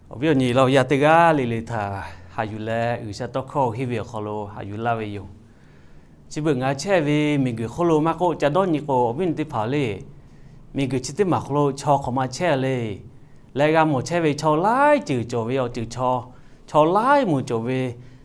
Awˬ viˉ awˬ nyi laˇ awˬ yaˇ teˇ g'aˇ le le htaꞈ haꞈ yuˬ leh, G'uiˬsha tawˇ hkawˇ henˇ ve awˬ hk'aw lo haꞈ yuˬ laˇ ve yoˬ. Chi beuꞈ ngaˬ hui chehˇ ve miˬguiˬ hk'oˆ lo maˇ k'oˆ, ca dawˇ nyi k'o, awˬ viˉ awˬ nyi teˇ hpaˍ le, miˬguiˬ chi teˇ maˬ hk'aw lo chaw hk'awꞈ ma chehˇ le. Leh g'a mawˬ chehˇ ve chaw laiˉ ceuˬ cawˬ ve awˬ ceuˬ chaw, chaw laiˉ moˍ cawˬ ve,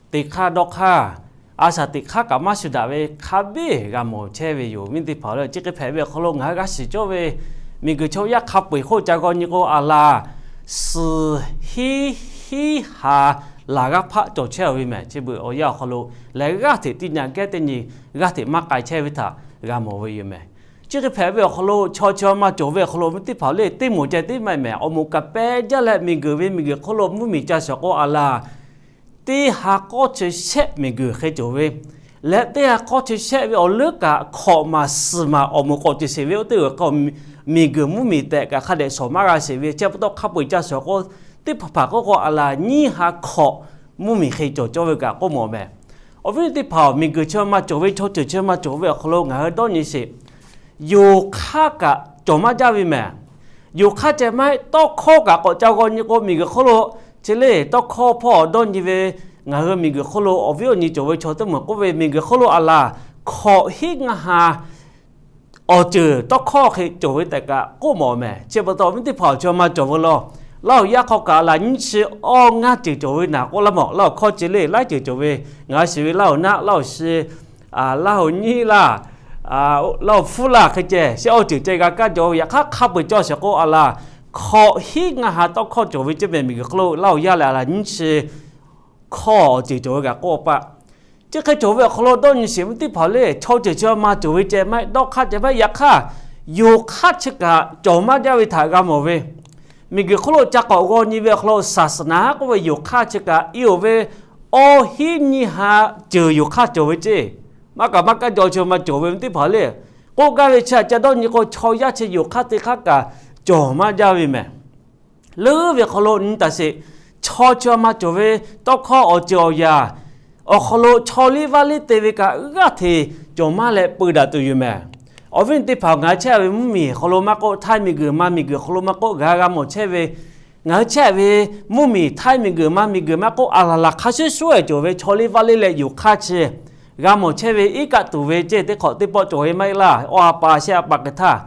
te hk'aˇ dawˇ hk'aˇ, a shaˍ teꞈ hk'aˇ kaꞈ maˇ shuˍ daꞈ ve hk'a biˇ g'a mawˬ chehˇ ve yoˬ. Awˬ viˉ teˇ hpaˍ le, chi hk'e hpehꞈ ve awˬ hk'aw lo ngaˬ hui g'a shiˍ cawˇ ve miˬguiˬ chaw yaˇ hk'a peu-eˬ hk'oˆ ca g'aw nyi k'o, a laˬ suhˍ hiˉ hiˉ ha laˬ g'aˇ hpaˆ cawˬ chehˇ ve mehˬ. Chi beuꞈ awˬ yanˇ awˬ hk'aw lo leh g'aˇ hteꞈ teˇ nyi geh teˇ nyi g'aˇ hteꞈ maˇ k'ai chehˇ ve htaꞈ g'a mawˬ ve yoˬ mehˬ. Chi hk'e hpehꞈ ve awˬ hk'aw lo chaw chi ma cawˬ ve awˬ hk'aw lo awˬ viˉ teˇ hpaˍ le, teˇ moˍ ceh tiˉ maˇ heˆ mehˬ. Awˬ moˍ kaꞈ pehˇ jaˇ leh miˬguiˬ ve miˬguiˬ hk'oˆ lo mvuhˇmiˬ ca shawˍ k'o, a laˬ teˇ ha k'awˇ chi shehˆ miˬguiˬ hk'e cawˬ ve, leh teˇ ha k'awˇ chi shehˆ ve awˬ leuˉ kaꞈ hkawꞈ maˬ suhˍ maˬ awˬ moˍ k'awꞈ ceuˬ sheˍ ve oˇ teˇ g'aˇ k'o, miˬguiˬ mvuhˇmiˬ tehꞈ kaꞈ hk'a dehꞈ shawˍ maˇ g'a sheˍ ve, chi pa taw hk'a peu-eˬ ca shawˍ k'o, teˇ hpaˍ hpaˍ k'oˆ k'o, a laˬ nyiˇ ha hkawꞈ mvuhˇmiˬ hk'e cawˬ cawˇ ve kaꞈ k'oˆ mawˬ mehˬ. Awˬ viˉ teˇ hpaˍ, miˬguiˬ chi ma cawˬ ve, chaw ceuˬ chi ma cawˬ ve awˬ hk'aw lo ngaˬ hui dawˇ nyi sheˍ. Yonˍ hk'aˇ kaꞈ cawˬ maˇ jaˇ ve mehˬ. Yonˍ hk'aˇ ceh maˇ heˆ, tawˇ hkawˇ kaꞈ k'awꞈ ca g'aw nyi k'o, miˬguiˬ hk'oˆ lo chi le tawˇ hkawˇ hpawˇ dawˇ nyi ve, ngaˬ hui miˬguiˬ hk'oˆ lo awˬ viˉ awˬ nyi cawˬ ve chaw teˇ moˍ k'oˆ ve, miˬguiˬ hk'oˆ lo a laˬ hkawꞈ hiˉ ngaˇ ha awˬ ceuˬ tawˇ hkawˇ hk'e cawˬ ve tehꞈ kaꞈ k'oˆ mawˬ mehˬ. Chi pa taw awˬ viˉ teˇ hpaˍ, chi ma cawˬ ve law, Laˇ huˍ yaˇ hk'aw kaꞈ a laˬ nyiˇ chi awˇ ngaˇ ceuˬ cawˬ ve naˍ k'oˆ laˇ mawˬ. Laˇ huˍ hkawˇ ceh le laiˉ ceuˬ cawˬ ve, ngaˬ hui shiˍ ve Laˇ huˍ naˆ, Laˇ huˍ shi, Laˇ huˍ nyiˇ laˇ, Laˇ huˍ hpfuhˇ laˇ hk'e ceh shehˆ awˇ ceuˬ ceh g'a kaˇ jaw ve. Yaꞈ hk'aˇ hk'a peu-eˬ cawˬ sheˍ k'o, a laˬ hkawꞈ hiˉ ngaˇ ha tawˇ hkawˇ cawˬ ve ceh mehˬ. Miˬguiˬ hk'oˆ lo Laˇ huˍ yaˇ leh a laˬ nyiˇ chi hkawˇ awˬ ceuˬ cawˬ ve kaꞈ k'oˆ paˆ. Chi hk'e cawˬ ve awˬ hk'aw lo dawˇ nyi sheˍ, awˬ viˉ teˇ hpaˍ le, chaw ceuˬ chi ma cawˬ ve ceh maˇ heˆ, dawˇ hk'aˇ ceh maˇ heˆ. Yaꞈ hk'aˇ, yonˍ hk'aˇ chi kaꞈ cawˬ maˇ jaˇ ve htaꞈ g'a mawˬ ve, miˬguiˬ hk'oˆ lo ca k'awꞈ g'aw nyi ve awˬ hk'aw lo saˍsaˍnaˍ k'oˆ ve yonˍ hk'aˇ chi kaꞈ i oˬ ve awˇ hiˉ nyiˇ ha ceuˬ yonˍ hk'aˇ cawˬ ve ceh, maˇ kaꞈ maˇ kaˇ jaw chi ma cawˬ ve, awˬ viˉ teˇ hpaˍ le. K'oˆ gaˇ ve chi htaꞈ ca dawˇ nyi k'o, chaw yaˇ chi yonˍ hk'aˇ teˇ hk'aˇ kaꞈ cawˬ maˇ jaˇ ve mehˬ. Leuˉ ve hk'aw lo nyi taˍ sheˍ. Chaw chi ma cawˬ ve tawˇ hkawˇ awˬ ceuˬ awˬ yaꞈ awˬ hk'aw lo chaw liˇ vaˇ liˇ te ve kaꞈ g'aˇ hteꞈ cawˬ maˇ leh peu daꞈ tuˬ yoˬ mehˬ. Awˬ viˉ teˇ hpaˍ, ngaˬ hui chehˇ ve mvuhˇmiˬ hk'aw lo maˇ k'oˆ, htaiˇ miˬguiˬ ma miˬguiˬ hk'aw lo maˇ k'oˆ, g'a g'a mawˬ chehˇ ve, ngaˬ hui chehˇ ve mvuhˇmiˬ htaiˇ miˬguiˬ ma miˬguiˬ maˇ k'oˆ, a laˬ laˬ hk'a shuˍ shuˍ cawˬ ve chaw liˇ vaˇ liˇ leh yonˍ hk'aˇ chi g'a mawˬ chehˇ ve iˉ kaˆ tuˬ ve ceh teˇ hk'awꞈ teˇ pawˆ cawˬ ve maˇ heˆ laˇ. Awˬ ha pa shehˆ ha pa hk'e htaˇ,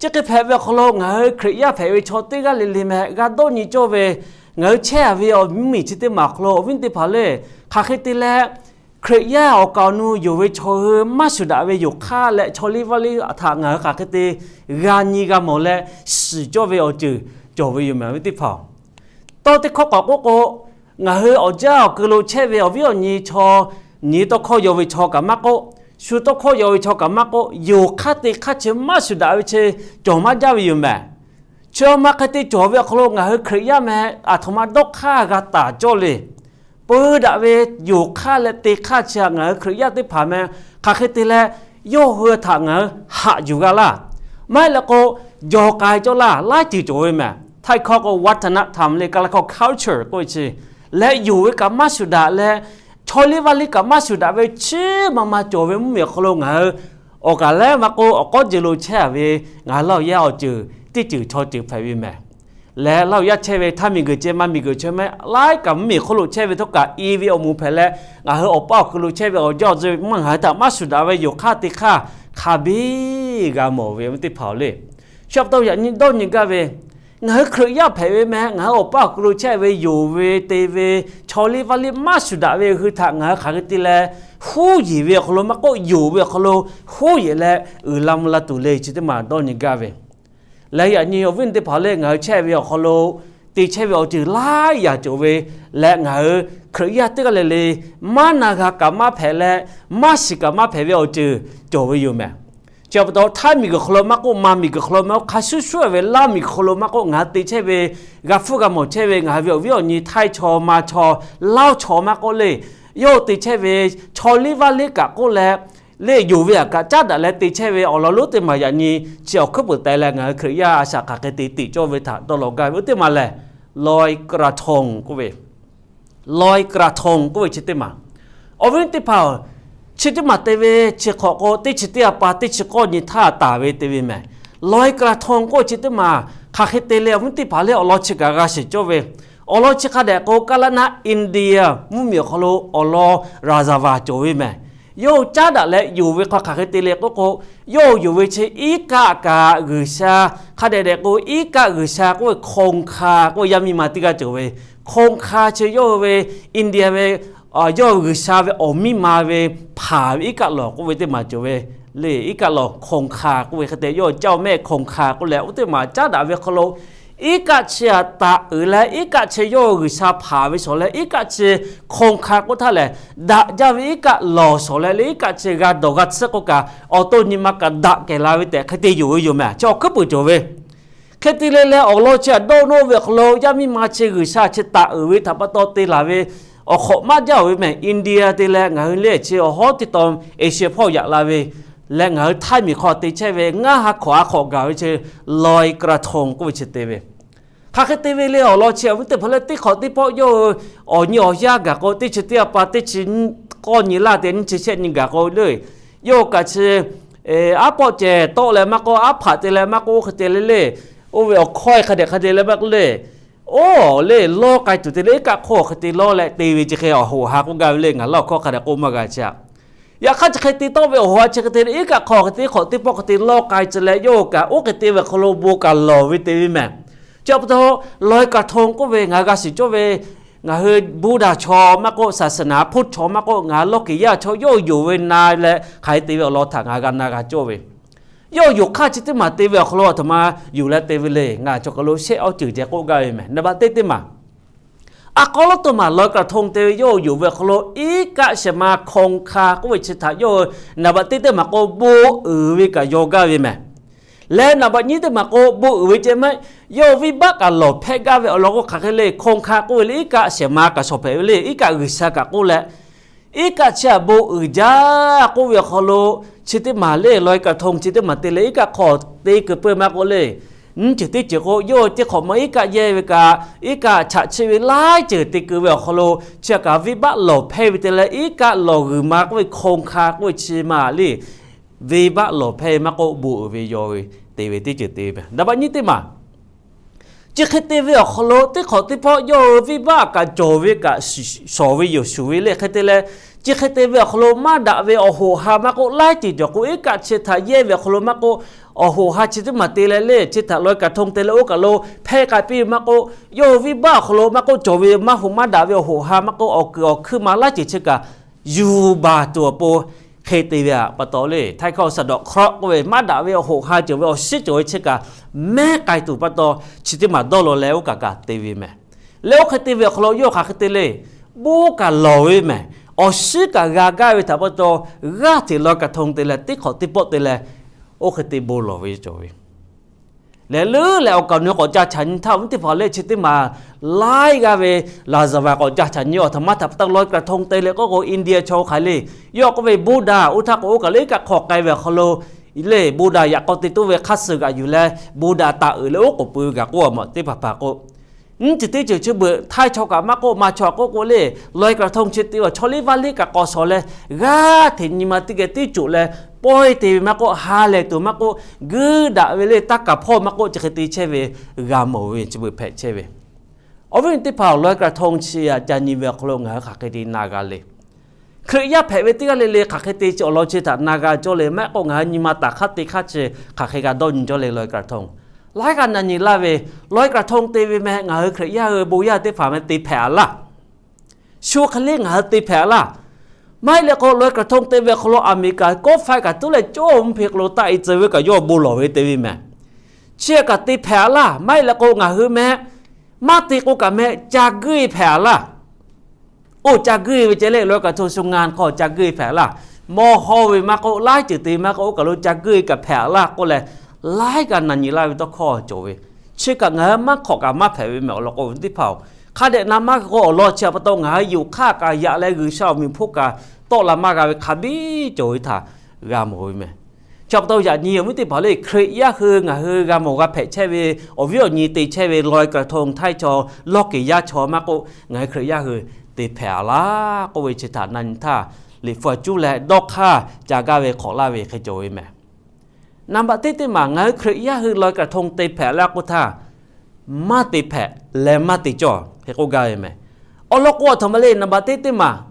chi hk'e hpehꞈ ve awˬ hk'aw lo ngaˬ hui Hkriꞈ yaˇ hpehꞈ ve chaw teˇ g'aˇ le le mehˬ g'a dawˇ nyi cawˇ ve, ngaˬ hui chehˇ ve awˬ mvuhˇmiˬ chi teˇ maˬ awˬ hk'aw lo awˬ viˉ teˇ hpaˍ le, hk'aˬ hk'e te leh Hkriꞈ yaˇ awˬ kaˍ awˬ nu yonˍ ve chaw hui maˇ shuˍ daꞈ ve yonˍ hk'aˇ leh chaw liˇ vaˇ liˇ htaꞈ ngaˬ hui hk'aˬ hk'e te g'a nyi g'a mawˬ leh shiˍ cawˇ ve awˬ ceuˬ cawˬ ve yoˬ mehˬ, awˬ viˉ teˇ hpaˍ-oˬ. Tawˇ teˇ hkawˇ k'awꞈ k'oˆ k'o, ngaˬ hui awˬ jaˇ awˬ keu lo chehˇ ve awˬ viˉ awˬ nyi chaw, nyi tawˇ hkawˇ yaw ve chaw kaꞈ maˇ k'oˆ, shu tawˇ hkawˇ yaw ve chaw kaꞈ maˇ k'oˆ, yonˍ hk'aˇ te hk'aˇ chi maˇ shuˍ daꞈ ve chi cawˬ maˇ jaˇ ve yoˬ mehˬ. Chi ma hk'e te cawˬ ve awˬ hk'aw lo ngaˬ hui Hkriꞈ yaˇ mehˬ aˬ htoꞈ ma dawˇ hk'aˇ g'a taˍ cawˇ le. Peu daꞈ ve yonˍ hk'aˇ leh te hk'aˇ chi htaꞈ ngaˬ hui Hkriꞈ yaˇ teˇ hpaˍ mehˬ hk'aˬ hk'e te leh yawˇ hui htaꞈ ngaˬ hui haꞈ yuˬ g'a laˇ. Maˇ heˆ leh k'o, jaw k'ai cawˇ laˇ, laiˉ ceuˬ cawˬ ve mehˬ. Htaiˇ hkawˇ k'o วัฒนธรรม le, ka la hkawˇ culture k'oˆ ve chi, leh yonˍ ve kaꞈ maˇ shuˍ daꞈ leh, chaw liˇ vaˇ liˇ kaꞈ maˇ shuˍ daꞈ ve chi ma ma cawˬ ve mvuhˇmiˬ awˬ hk'aw lo ngaˬ hui awˬ kaˍ leh maˇ k'oˆ, awˬ k'awˉ jeh lo chehˇ a ve ngaˬ hui Laˇ huˍ yaˇ awˬ ceuˬ teˇ ceuˬ chaw ceuˬ hpehꞈ ve mehˬ. Leh Laˇ huˍ yaˇ chehˇ ve htaiˇ miˬguiˬ ceh ma miˬguiˬ chi mehˬ laiˉ kaꞈ mvuhˇmiˬ hk'oˆ lo chehˇ ve htawˇ kaꞈ i ve awˬ moˍ hpehꞈ leh, ngaˬ hui awˬ paˇ awˬ hk'eun lo chehˇ ve awˬ jaˇ awˬ zuhꞈ maˇ ngaˬ hui htaꞈ maˇ shuˍ daꞈ ve yonˍ hk'aˇ te hk'aˇ hk'a biˇ g'a mawˬ ve, awˬ viˉ teˇ hpaˍ-oˬ le. Chi pa taw yaꞈ nyi dawˇ nyi gaˇ ve, ngaˬ hui Hkriꞈ yaˇ hpehꞈ ve mehˬ ngaˬ hui awˬ paˇ awˬ hk'eun lo chehˇ ve yonˍ ve te ve chaw liˇ vaˇ liˇ maˇ shuˍ daꞈ ve hui htaꞈ ngaˬ hui hk'aˬ hk'e te leh huˉ yeˬ ve awˬ hk'aw lo maˇ k'oˆ, yonˍ ve awˬ hk'aw lo huˉ yeˬ leh uiˍ la mvuh la tuˬ le, chi teˇ maˬ dawˇ nyi gaˇ ve. Leh yaꞈ nyi awˬ viˉ teˇ hpaˍ le, ngaˬ hui chehˇ ve awˬ hk'aw lo te chehˇ ve awˬ ceuˬ laiˉ yaꞈ cawˬ ve, leh ngaˬ hui Hkriꞈ yaˇ teˇ g'aˇ le le maˇ na g'a kaꞈ maˇ hpehꞈ leh, maˇ shiˍ kaꞈ maˇ hpehꞈ ve awˬ ceuˬ cawˬ ve yoˬ mehˬ. Chi pa taw htaiˇ miˬguiˬ hk'aw lo maˇ k'oˆ, ma miˬguiˬ hk'aw lo maˇ k'oˆ, hk'a shuˍ shuˍ ve Laˇ miˬguiˬ hk'aw lo maˇ k'oˆ, ngaˬ hui te chehˇ ve, g'a hpfuhˇ g'a mawˬ chehˇ ve ngaˬ hui ve awˬ viˉ awˬ nyi htaiˇ chaw ma chaw, Laˇ chaw maˇ k'oˆ le, yawˇ hui te chehˇ ve chaw liˇ vaˇ liˇ kaꞈ k'oˆ leh, le yonˍ ve htaꞈ kaꞈ caˉ daꞈ leh te chehˇ ve awˬ lawn lonˉ teˇ maˬ yaꞈ nyi chi awˬ hkuiˉ peuˬ teh leh ngaˬ hui Hkriꞈ yaˇ a shaꞈ hk'aˬ hk'e te tiꞈ cawˇ ve htaꞈ dawˇ law gaˇ ve, oˇ teˇ maˬ lehˬ ลอยกระทง k'oˆ ve ลอยกระทง k'oˆ ve chi teˇ maˬ. Awˬ viˉ teˇ hpaˍ-oˬ, chi teˇ maˬ te ve chi hk'awꞈ k'o, teˇ chi teˇ ha pa teˇ chi k'awˇ nyi htaˇ taˍ ve te ve mehˬ. ลอยกระทง k'oˆ ve chi teˇ maˬ hk'aˬ hk'e te leh awˬ viˉ teˇ hpaˍ le awˬ lawn chi kaꞈ g'a shiˍ cawˇ ve, Awˬ lawn chi hk'a dehꞈ k'o, kaˇ laˇ naˆ India mvuhˇmiˬ awˬ hk'aw lo awˬ lawn ราชวงศ์ cawˬ ve mehˬ. Yawˇ hui caˉ daꞈ leh yonˍ ve hk'aw hk'aˬ hk'e te le k'oˆ k'o, yawˇ hui yonˍ ve chi iˉ kaˆ kaꞈ g'uiˬsha, hk'a dehꞈ dehꞈ k'o iˉ kaˆ g'uiˬsha k'oˆ ve คงคา k'oˆ ve yaˇ miˇ ma teˇ g'aˇ cawˬ ve. คงคา chi yawˇ hui ve India ve yawˇ hui g'uiˬsha ve awˬ miˇ ma ve hpanˍ ve iˉ kaˆ lawˬ k'oˆ ve teˇ maˬ cawˬ ve le. Iˉ kaˆ lawˬ คงคา k'oˆ ve hk'e te, yawˇ hui caˇ-oˬ mehˆ คงคา k'oˆ leh oˇ teˇ maˬ caˉ daꞈ ve hk'aw lo iˉ kaˆ chi htaꞈ taˍ uiˍ leh iˉ kaˆ chi yawˇ hui g'uiˬsha hpanˍ ve shawˍ leh iˉ kaˆ chi คงคา k'oˆ htaˇ lehˬ, daꞈ jaˇ ve iˉ kaˆ lawˬ shawˍ leh le iˉ kaˆ chi g'a dawˬ g'a tsuhˇ k'oˆ kaꞈ awˬ to nyi ma kaꞈ daꞈ kehˬ la ve tehꞈ hk'e te yonˍ ve yoˬ mehˬ. Chi awˬ hkuiˉ puiˍ cawˬ ve. Hk'e te le leh awˬ lawn chi htaꞈ dawˇ nawˇ ve awˬ hk'aw lo yaˇ miˇ ma chi g'uiˬsha chi taˍ uiˍ ve htaꞈ pa taw te laˬ ve awˬ hk'awꞈ maˇ jaˇ-oˬ ve mehˬ. India te leh ngaˬ hui le chi awˬ hawˉ teˇ tawn Asia hpawˇ yaꞈ la ve leh ngaˬ hui Htaiˇ miˬ hk'aw te chehˇ ve ngaˇ ha hkawꞈ ha hk'awꞈ gaˬ ve chi ลอยกระทง k'oˆ ve chi te ve. Hk'aˬ hk'e te ve le awˬ lawn chi awˬ viˉ teˇ hpaˍ leh teˇ hk'awꞈ teˇ pawˆ yawˇ hui awˬ nyi awˬ yanˇ gaˬ k'o teˇ chi teˇ a pa teˇ chi k'awˇ nyi laˇ te nyiˇ chi shehˆ nyi gaˬ k'o le, yawˇ hui kaꞈ chi aˉ pawˆ cehˬ tawˆ leh maˇ k'oˆ, aˉ hpaꞈ te leh maˇ k'oˆ, oˇ hk'e te le le, oˇ ve awˬ hkawˇ hk'a dehꞈ hk'a dehꞈ leh maˇ k'oˆ le, oˇ le lawˇ k'ai tuˬ te le iˉ kaˆ hk'awˇ hk'e te lawˇ leh te ve chi hk'e awˬ hoꞈ ha k'oˆ gaˇ ve le. Ngaˬ lawˇ hkawˇ hk'a dehꞈ k'oˆ maˇ g'a chi aꞈ. Yaꞈ hk'aˇ chi hk'e te tawˆ ve awˬ hoꞈ ha chi hk'e te le iˉ kaˆ hk'awˇ hk'e te hk'awꞈ teˇ pawˆ hk'e te lawˇ k'ai chi leh yawˇ hui kaꞈ oˇ hk'e te ve hk'aw lo bon kaꞈ lawˬ ve te ve mehˬ. Chi pa taw ลอยกระทง k'oˆ ve ngaˬ hui g'a shiˍ cawˇ ve ngaˬ hui Buddha chaw maˇ k'oˆ, ศาสนาพุทธ chaw maˇ k'oˆ, ngaˬ hui lawˇ keˍ yaˇ chaw yawˇ hui yonˍ ve na leh hk'aˬ hk'e te ve awˬ lawn htaꞈ ngaˬ hui g'a na g'a cawˇ ve. Yawˇ hui yonˍ hk'aˇ chi teˇ maˬ te ve awˬ hk'aw lo aˬ htoꞈ ma yonˍ leh te ve le. Ngaˬ chaw kaˬ lo shehˆ awˬ ceuˬ ceh k'oˆ gaˇ ve mehˬ. Naˍ baꞈ teˇ teˇ maˬ, a k'aw lawˉ to maˬ ลอยกระทง te ve yawˇ hui yonˍ ve awˬ hk'aw lo iˉ kaˆ shehˍ ma คงคา k'oˆ ve chi htaꞈ yawˇ hui naˍ baꞈ teˇ teˇ maˬ k'o bon uiˍ ve kaꞈ yaw gaˇ ve mehˬ. Leh naˍ baꞈ nyiˇ teˇ maˬ k'o bon uiˍ ve ceh maˇ heˆ, yawˇ hui venˇbaˆ kaꞈ lawˬ hpehˇ gaˇ ve awˬ lawn k'o hk'aˬ hk'e le. คงคา k'oˆ ve le iˉ kaˆ shehˍ ma kaꞈ shawˍ hpehꞈ ve le, iˉ kaˆ g'uiˬsha kaꞈ k'oˆ leh iˉ kaˆ chi htaꞈ bon uiˍ jaˇ k'oˆ ve awˬ hk'aw lo chi teˇ maˬ le ลอยกระทง chi teˇ maˬ te leh iˉ kaˆ hk'awꞈ te keu peuˬ maˇ k'oˆ le. Nyiˇ ceuˬ teˇ ceuˬ k'o yawˇ hui teˇ hk'awꞈ ma iˉ kaˆ yehˇ ve kaꞈ iˉ kaˆ chaꞈ chiˆ ve laiˉ ceuˬ te keu ve awˬ hk'aw lo chi htaꞈ kaꞈ venˇbaˆ lawˬ hpehˇ ve te leh iˉ kaˆ lawˬ g'uiˬ ma k'oˆ ve คงคา k'oˆ ve chi maˬ le venˇbaˆ lawˬ hpehˇ ve maˇ k'oˆ bon uiˍ ve yaw ve te ve teˇ ceuˬ te ve mehˬ. Naˍ baꞈ nyiˇ teˇ maˬ, chi hk'e te ve awˬ hk'aw lo teˇ hk'awꞈ teˇ pawˆ yawˇ hui venˇbaˆ kaꞈ cawˬ ve kaꞈ shawˍ ve yoˬ shuˍ ve le hk'e te leh, chi hk'e te ve awˬ hk'aw lo maˇ daꞈ ve awˬ hoꞈ ha maˇ k'oˆ laiˉ ceuˬ cawˬ k'o iˉ kaˆ chi htaꞈ yehˇ ve awˬ hk'aw lo maˇ k'oˆ, awˬ hoꞈ ha chi teˇ maˬ te leh le chi htaꞈ ลอยกระทง te leh oˇ kaˬ lo hpehˇ k'ai piˇ ve maˇ k'oˆ, yawˇ hui venˇbaˆ awˬ hk'aw lo maˇ k'oˆ cawˬ ve maˇ hoꞈ maˇ daꞈ ve awˬ hoꞈ ha maˇ k'oˆ, awˬ kuiˬ awˬ hkuiˇ ma laiˉ ceuˬ chi kaꞈ yuˬ baˬ tuˬ awˬ pon hk'e te ve pa taw le. Htaiˇ hkawˇ สะเดาะเคราะห์ k'oˆ ve maˇ daꞈ ve awˬ hoꞈ ha cawˬ ve awˬ shiˉ cawˬ ve chi kaꞈ mehˉ k'ai tuˬ pa taw chi teˇ maˬ dawˇ law leh oˇ kaˬ kaꞈ te ve mehˬ. Leh oˇ hk'e te ve awˬ hk'aw lo yawˇ hk'aˬ hk'e te le, bon kaꞈ lawˬ ve mehˬ. Awˬ shiˉ kaꞈ g'a gaˇ ve htaꞈ pa taw g'aˇ hteꞈ ลอยกระทง te leh teˇ hk'awꞈ teˇ pawˆ te leh oˇ hk'e te bon lawˬ ve cawˬ ve. Leh leuˉ leh awˬ kaˍ awˬ nu k'awꞈ ca chaꞈ nyi htaˇ awˬ viˉ teˇ hpaˍ le chi teˇ maˬ laiˉ g'aˇ ve ราชวงศ์ k'awꞈ ca chaꞈ nyi awˬ htaꞈ ma htaꞈ pa taw ลอยกระทง te leh k'oˆ k'o India chaw hk'aˬ le, yawˇ k'oˆ ve Buddha oˇ htaˇ k'o oˇ kaˬ le iˉ kaˆ hk'awꞈ k'ai ve awˬ hk'aw lo le Buddha yaꞈ k'aw te toˇ ve hk'aˇ suh g'aꞈ yuˬ leh Buddha taˍ uiˍ leh oˉ k'oˍ pui ve gaˬ k'oˆ a mawˬ teˇ hpaˍ hpaˍ k'o, nyiˇ ceuˬ teˇ ceuˬ chi beuꞈ Htaiˇ chaw kaꞈ maˇ k'oˆ, ma chaw k'oˆ k'o le ลอยกระทง chi te awˬ chaw liˇ vaˇ liˇ kaꞈ k'awꞈ shawˍ leh g'aˇ hteꞈ nyi ma teˇ geh tiˉ coꞈ leh pawehˇ te ve maˇ k'oˆ, ha lehˬ tuˬ maˇ k'oˆ, guiˇ daꞈ ve le taˇ kaˍ hpawˇ maˇ k'oˆ chi hk'e te chehˇ ve g'a mawˬ ve chi beuꞈ hpehꞈ chehˇ ve. Awˬ viˉ teˇ hpaˍ ลอยกระทง chi htaꞈ ca nyi ve awˬ hk'aw lo ngaˬ hui hk'aˬ hk'e te na g'a le. Hkriꞈ yaˇ hpehꞈ ve teˇ g'aˇ le le hk'aˬ hk'e te chi awˬ lawn chi htaꞈ na g'a cawˇ le maˇ k'oˆ, ngaˬ hui nyi ma taˍ hk'aˇ te hk'aˇ chi hk'aˬ hk'e g'a dawˇ nyi cawˇ le ลอยกระทง. Laiˉ g'aˇ na nyi laˇ ve ลอยกระทง te ve mehˬ ngaˬ hui Hkriꞈ yaˇ hui bon yaˇ teˇ hpaˍ mehˬ te hpehꞈ a laˇ. Shu hk'e le ngaˬ hui te hpehꞈ a laˇ. Maˇ heˆ leh k'o ลอยกระทง te ve awˬ hk'aw lo America k'awˆ faiˇ kaꞈ tuˉ leh cawˇ mvuhˇ hpeꞈ k'aw lo taˆ e tcuh ve kaꞈ yawˇ bon lawˬ ve te ve mehˬ. Chi kaꞈ te hpehꞈ a laˇ. Maˇ heˆ leh k'o ngaˬ hui mehˬ maˇ te k'o kaꞈ mehˬ ca guiˇ hpehꞈ a laˇ. Oˇ ca guiˇ ve ceh le ลอยกระทง shu ngaˬ hk'aw ca guiˇ hpehꞈ a laˇ. Mawˇ hawˇ ve maˇ k'oˆ, laiˉ ceuˬ te maˇ k'oˆ, oˇ kaˬ lo ca guiˇ kaꞈ hpehꞈ a laˇ k'oˆ leh, laiˉ g'aˇ na nyi laˇ ve tawˇ hkawˇ cawˬ ve. Chi kaꞈ ngaˬ hui maˇ hk'awꞈ kaꞈ maˇ hpehꞈ ve mehˬ awˬ lawn k'o teˇ hpaˍ-oˬ, hk'a dehꞈ na maˇ g'a k'o awˬ lawn chi pa taw ngaˬ hui yonˍ hk'aˇ kaꞈ yaꞈ leh G'uiˬsha awˬ meꞈ awˬ hponˇ kaꞈ tawˆ la maˇ g'a ve hk'a biˇ cawˬ ve htaꞈ g'a mawˬ ve mehˬ. Chi pa taw yaꞈ nyi awˬ viˉ teˇ hpaˍ le Hkriꞈ yaˇ hui ngaˬ hui g'a mawˬ g'a hpehꞈ chehˇ ve awˬ viˉ awˬ nyi te chehˇ ve ลอยกระทง Htaiˇ chaw, lawˇ keˍ yaˇ chaw maˇ k'oˆ, ngaˬ hui Hkriꞈ yaˇ hui te hpehꞈ a laˇ k'oˆ ve chi htaꞈ na nyi htaˇ, Liꞈ hpu a cuˉ leh dawˇ hk'aˇ ca gaˇ ve hk'awꞈ laˇ ve hk'e cawˬ ve mehˬ. Naˍ baꞈ teˇ teˇ maˬ ngaˬ hui Hkriꞈ yaˇ hui ลอยกระทง te hpehꞈ a laˇ k'oˆ htaˇ, maˇ te hpehꞈ leh maˇ te cawˇ hk'e k'oˆ gaˇ ve meh. Awˬ lawn k'o, aˬ htoꞈ ma le, နံပါတ် teˇ teˇ maˬ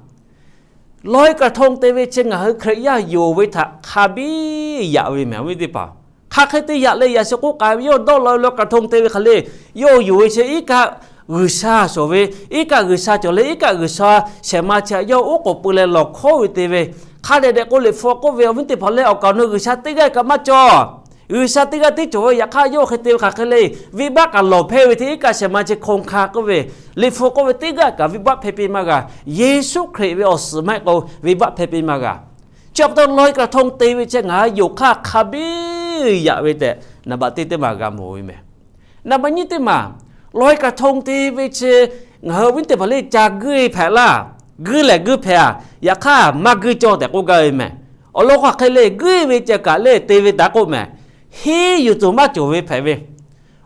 ลอยกระทง te ve chi ngaˬ hui Hkriꞈ yaˇ yonˍ ve htaꞈ hk'a biˇ yaꞈ ve meh, awˬ viˉ teˇ hpaˍ. Hk'aˬ hk'e te yaꞈ leh yaꞈ shiˍ k'oˆ k'ai ve, yawˇ dawˇ law ve ลอยกระทง te ve hk'aˬ le, yawˇ yonˍ ve chi iˉ kaˆ G'uiˬsha shawˍ ve, iˉ kaˆ G'uiˬsha cawˬ leh iˉ kaˆ G'uiˬsha shehˍ ma chi htaꞈ yawˇ oˉ k'oˍ pui leh lawˬ hkawˉ ve te ve, hk'a dehꞈ dehꞈ k'o Liꞈ hpu k'oˆ ve, awˬ viˉ teˇ hpaˍ le, awˬ kaˍ awˬ nu G'uiˬsha teˇ g'aˇ kaꞈ maˇ cawˬ. G'uiˬsha teˇ g'aˇ tiˉ cawˬ ve, yaꞈ hk'aˇ yawˇ hk'e te ve hk'aˬ hk'e le, venˇbaˆ kaꞈ lawˬ hpehˇ ve hte iˉ kaˆ shehˍ ma chi hk'aw hk'a k'oˆ ve, Liꞈ hpu k'oˆ ve teˇ g'aˇ kaꞈ venˇbaˆ hpehˇ piˇ maˇ g'a. Yeˍsuˆ Hkriꞈ ve awˬ suhˍ maˇ heˆ k'o venˇbaˆ hpehˇ piˇ maˇ g'a. Chi pa taw ลอยกระทง te ve chi ngaˬ hui yonˍ hk'aˇ hk'a biˇ yaꞈ ve tehꞈ နံပါတ် teˇ teˇ maˬ g'a mawˬ ve meh. နံပါတ် nyiˇ teˇ maˬ, ลอยกระทง te ve chi ngaˬ hui awˬ viˉ teˇ hpaˍ le, ca guˇ hpehꞈ laˇ. Guˇ lehˬ guˇ hpehꞈ a, yaꞈ hk'aˇ maˇ guˇ cawˇ tehꞈ k'oˆ gaˇ ve meh. Awˬ lawn k'o hk'aˬ hk'e le, guˇ ve ceh kaꞈ le te ve taˍ k'oˆ meh, henˇ yuˬ tuˬ maˇ cawˬ ve hpehꞈ ve.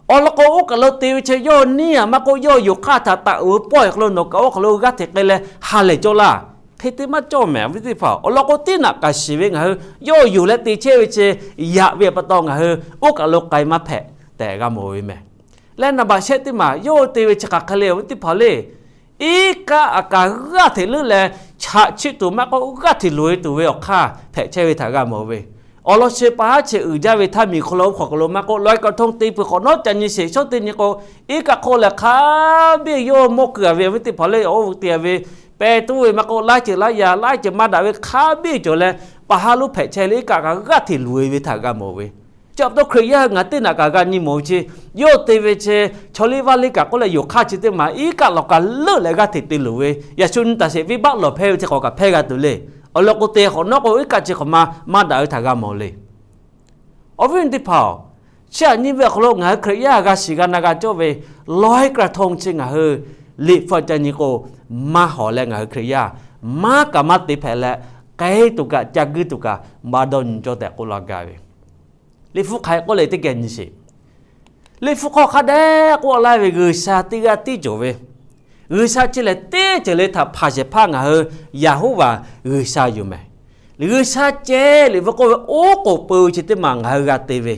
Awˬ lawn k'o, oˇ kaˬ lo te ve chi yawˇ neˇ a maˇ k'oˆ, yawˇ yonˍ hk'aˇ htaꞈ taꞈ uiˍ ve pawehˇ hk'aw lo nawˬ kaꞈ oˇ hk'aw lo g'aˇ hteꞈ k'ai leh ha lehˬ cawˇ laˇ. Hk'e te maˇ cawˇ meh, awˬ viˉ teˇ hpaˍ. Awˬ lawn k'o, teˇ naꞈ kaꞈ shiˍ ve ngaˬ hui yawˇ yonˍ leh te chehˇ ve chi yaꞈ ve pa taw ngaˬ hui oˇ kaˬ lo k'ai maˇ hpehꞈ tehꞈ g'a mawˬ ve meh. Leh นံပါတ် shehˆ teˇ maˬ, yawˇ te ve chi hk'aˬ hk'e le, awˬ viˉ teˇ hpaˍ le, iˉ kaˆ aꞈ kaꞈ g'aˇ hteꞈ leuˉ leh, chaꞈ chiˆ tuˬ maˇ k'oˆ, g'aˇ hteꞈ loꞈ e tuˬ ve awˬ hk'aˇ hpehꞈ chehˇ ve htaꞈ g'a mawˬ ve. Awˬ lawn chi pa haˉ chi uiˍ jaˇ ve htaˇ, miˬ hk'aw lo hk'aw lo maˇ k'oˆ, ลอยกระทง te peuˬ hk'awꞈ nawˉ ca nyi sheˍ shawˉ teˇ nyi k'o, iˉ kaˆ hk'oˆ lehˬ hk'a biˇ yawˇ mawˇ keu a ve, awˬ viˉ teˇ hpaˍ le, oˇ ve te ve, pehˇ tuˉ ve maˇ k'oˆ, laiˉ ceuˬ laiˉ yaˇ laiˉ ceuˬ maˇ daꞈ ve hk'a biˇ cawˬ leh, pa haˉ lonˉ hpehꞈ chehˇ leh iˉ kaˆ kaꞈ g'aˇ hteꞈ loꞈ e ve htaꞈ g'a mawˬ ve. Chi pa taw Hkriꞈ yaˇ ngaˬ teˇ naꞈ kaꞈ g'a nyi mawˬ ve chi, yawˇ te ve chi chaw liˇ vaˇ liˇ kaꞈ k'oˆ leh yonˍ hk'aˇ chi teˇ maˬ iˉ kaˆ lawˬ kaꞈ leuˆ leh g'aˇ hteꞈ te loˬ ve, yaꞈ shu nyi taˍ sheˍ, venˇbaˆ lawˬ hpehˇ ve chi hk'awꞈ kaꞈ hpehˇ g'a tuˬ le. Awˬ lawn k'o, te hk'awꞈ nawˉ k'o iˉ kaˆ chi hk'awꞈ ma maˇ daꞈ ve htaꞈ g'a mawˬ le. Awˬ viˉ teˇ hpaˍ-oˬ, chi aꞈ nyi ve awˬ hk'aw lo ngaˬ hui Hkriꞈ yaˇ g'a shiˍ g'a na g'a cawˇ ve ลอยกระทง chi ngaˬ hui Liꞈ hpu ca nyi k'o, maˇ hawˍ leh ngaˬ hui Hkriꞈ yaˇ maˇ kaꞈ maˇ te hpehꞈ leh, k'ai tuˬ kaꞈ ca guˇ tuˬ kaꞈ maˇ dawˇ nyi cawˇ tehꞈ k'oˆ laˇ gaˇ ve. Liꞈ hpu hk'aˬ hk'e k'oˆ le teˇ geh nyi sheˍ. Liꞈ hpu hk'aw hk'a dehꞈ k'oˆ laˇ ve, G'uiˬsha teˇ g'aˇ tiˉ cawˬ ve, G'uiˬsha chi lehˬ teˇ ceuˬ le htaꞈ hpanˍ shehˍ hpaˇ ngaˬ hui Yeˍhoˉvaˬ G'uiˬsha yoˬ meh. G'uiˬsha ceh Liꞈ hpu k'oˆ ve oˉ k'oˍ pui ve chi teˇ maˬ ngaˬ hui g'a te ve.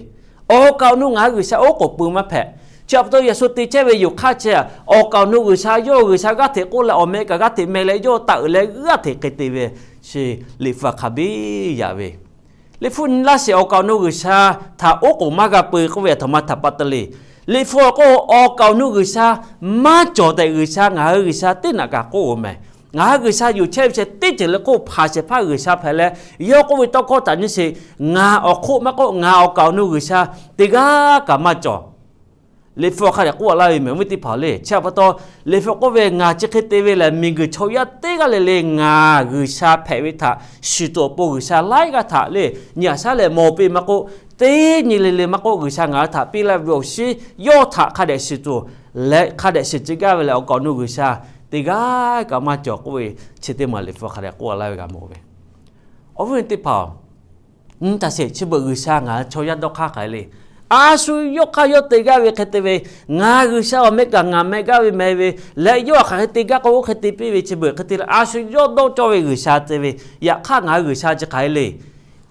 Awˬ kaˍ awˬ nu ngaˬ hui G'uiˬsha oˉ k'oˍ pui maˇ hpehꞈ. Chi pa taw yaꞈ shu te chehˇ ve yonˍ hk'aˇ chi, awˬ kaˍ awˬ nu G'uiˬsha yawˇ G'uiˬsha g'aˇ hteꞈ k'oˆ leh awˬ meh kaꞈ g'aˇ hteꞈ meh leh yawˇ taˆ uiˍ leh g'aˇ hteꞈ hk'e te ve, chi Liꞈ hpu hk'a biˇ yaꞈ ve. Liꞈ hpu nyi laˇ sheˍ, awˬ kaˍ awˬ nu G'uiˬsha htaꞈ oˉ k'oˍ maˇ g'a pui k'oˆ ve aˬ htoꞈ ma htaꞈ pa taw le. Liꞈ hpu awˬ k'o, awˬ kaˍ awˬ nu G'uiˬsha maˇ cawˬ tehꞈ G'uiˬsha ngaˬ hui G'uiˬsha teˇ naꞈ kaꞈ k'oˆ oˬ meh. Ngaˬ hui G'uiˬsha yuˬ chehˇ ve chi teˇ ceuˬ le hk'oˆ hpanˍ shehˍ hpaˇ G'uiˬsha hpehꞈ leh, yawˇ k'oˆ ve tawˇ hkawˇ htaꞈ nyi sheˍ, ngaˬ awˬ hk'oˆ maˇ k'oˆ, ngaˬ awˬ kaˍ awˬ nu G'uiˬsha teˇ g'aˇ kaꞈ maˇ cawˬ. Liꞈ hpu hk'a dehꞈ k'oˆ laˇ ve meh, awˬ viˉ teˇ hpaˍ le. Chi pa taw Liꞈ hpu k'oˆ ve, ngaˬ chi hk'e te ve lehˬ, miˬguiˬ chaw yaˇ teˇ g'aˇ le le ngaˬ G'uiˬsha hpehꞈ ve htaꞈ shiˍ tuˬ awˬ pon G'uiˬsha laiˉ g'aˇ htaꞈ le nyi aꞈ shaˉ leh mawˬ piˇ maˇ k'oˆ, teˇ nyi le le maˇ k'oˆ, G'uiˬsha ngaˬ hui htaꞈ piˇ laˇ ve awˬ shinˉ yawˇ htaꞈ hk'a dehꞈ shiˍ tuˬ leh hk'a dehꞈ shiˍ tcuh gaˇ ve lehˬ, awˬ kaˍ awˬ nu G'uiˬsha teˇ g'aˇ kaꞈ maˇ cawˬ k'oˆ ve, chi teˇ maˬ Liꞈ hpu hk'a dehꞈ k'oˆ laˇ ve g'a mawˬ ve. Awˬ viˉ teˇ hpaˍ-oˬ, nyi taˍ sheˍ, chi beuꞈ G'uiˬsha ngaˬ hui chaw yaˇ dawˇ hk'aˇ hk'aˬ hk'e le. A shu yawˇ hk'aˇ yawˇ te gaˇ ve hk'e te ve, ngaˬ G'uiˬsha awˬ meh kaꞈ ngaˬ meh gaˇ ve meh ve leh, yawˇ hk'aˬ hk'e te gaˇ k'o oˇ hk'e te piˇ ve, chi beuꞈ hk'e te le. A shu yawˇ dawˇ cawˇ ve G'uiˬsha te ve, yaꞈ hk'aˇ ngaˬ hui G'uiˬsha chi hk'aˬ hk'e le.